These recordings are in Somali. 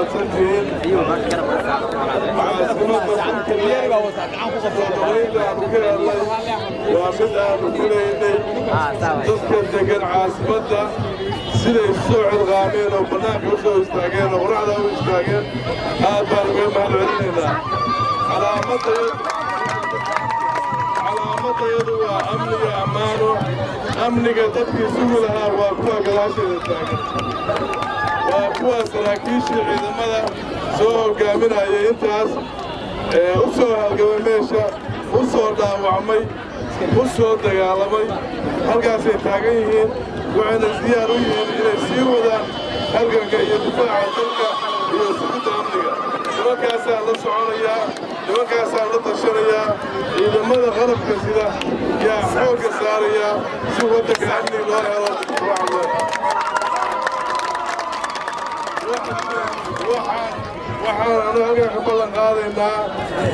Mahadsan tihiin. Caasimadda soo dhawaynta aanu ka helnay waa mid aanu filaynay. Dadka degan caasimadda siday soo xilqaameen oo bannaanka u soo istaageen oo qoraxda u istaageen, aad baan uga mahad celinaynaa. Calaamadayadu waa amniga, ammaano. Amniga dadkii sugi lahaa waa kuwa gadaasheeda taagan, waa kuwa saraakiishii ciidamada soo hoggaaminayay, intaas u soo halgamay, meesha u soo dhaawacmay, u soo dagaalamay. Halkaasay taagan yihiin, waxayna diyaar u yihiin inay sii wadaan halganka iyo difaaca dalka iyo sugidda amniga. Nimankaasaan la soconayaa, nimankaasaan la tashanayaa. Ciidamada qalabka sida yaa xoogga saarayaa si waddanka amni loo helo. Waxaan anu halkan ka ballan qaadaynaa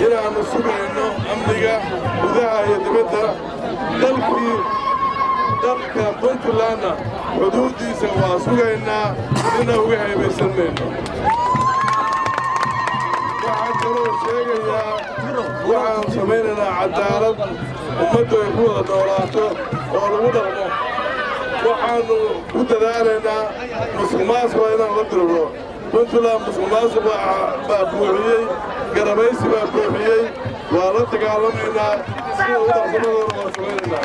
inaannu sugayno amniga gudaha iyo dibadda. Dalkii, dalka Puntlandna xuduuddiisa waa sugaynaa, nina uga haybaysan mayno. Waxaan kaloo sheegayaa, waxaan samaynaynaa cadaalad ummaddu ay ku wada noolaato oo lagu dhaqmo. Waxaannu ku dadaalaynaa musuqmaasuqa inaan la diriro. Puntland musuqmaasuq baa buuxiyey, garabaysi baa buuxiyey. Waa la dagaalamaynaa, sida u dhaqsamadoona waa samaynaynaa.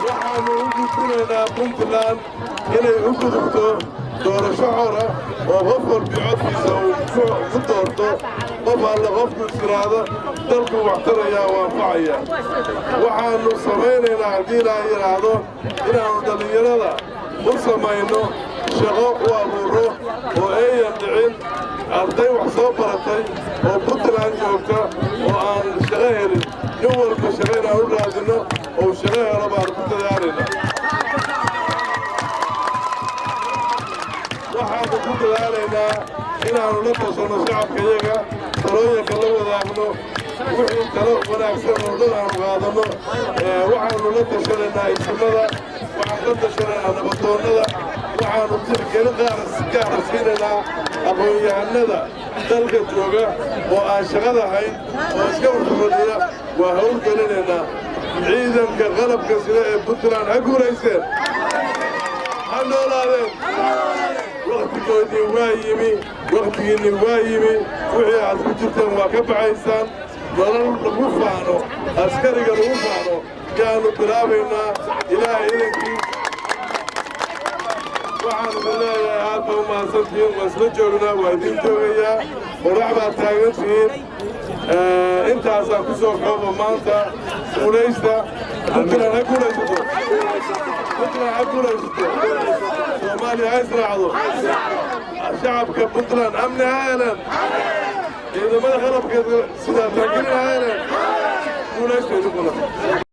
Waxaannu u gudbinaynaa Puntland inay u gudubto doorasho xora oo qof walbi codkiisa uu ku doorto qof alle qofku is yidhaahdo dalku wax tarayaa oo anfacaya. Waxaannu samaynaynaa, haddii Ilaa yidhaahdo, inaannu dhallinyarada u samayno shaqo, u abuurro oo ayan dhicin arday wax soo baratay oo Puntland joogta oo aan shaqo helin. Nin walba shaqo inaan u raadinno oo shaqo helo baanu ku dadaalaynaa. Waxaannu ku dadaalaynaa inaannu la tashanno shacabkayaga, talooyinka la wadaagno, wixii talo wanaagsan oo dhan aanu qaadanno. Waxaannu la tashanaynaa isimada, waxaan la tashanaynaa nabadoonnada, waxaannu tixgelin gaara siinaynaa aqoon-yahanada dalka jooga oo aan shaqada hayn oo iska fadhiya. Waa howlgelinaynaa. Ciidanka qalabka sida ee Puntland ha guulaysteen, ha noolaadeen. Wakhtigoodii waa yimi, wakhtigiinni waa yimi. Wixii aad ku jirteen waa ka baxaysaan. Nolol lagu faano, askariga lagu faano yaannu bilaabaynaa, Ilaahay idankii. Waxaan idin leeyahay, aad baa u mahadsantihiin. Waa isla joognaa, waa idiin joogayaa. Qorax baad taagan tihiin. Intaasaan ku soo kooba maanta. Guulaysta. Puntland ha guulaysato, Puntland ha guulaysato, Soomaaliya ha israacdo, shacabka Puntland amni ha heleen, ciidamada qalabka sidaa taagelin ha heleen. Guulaysta idinkuna.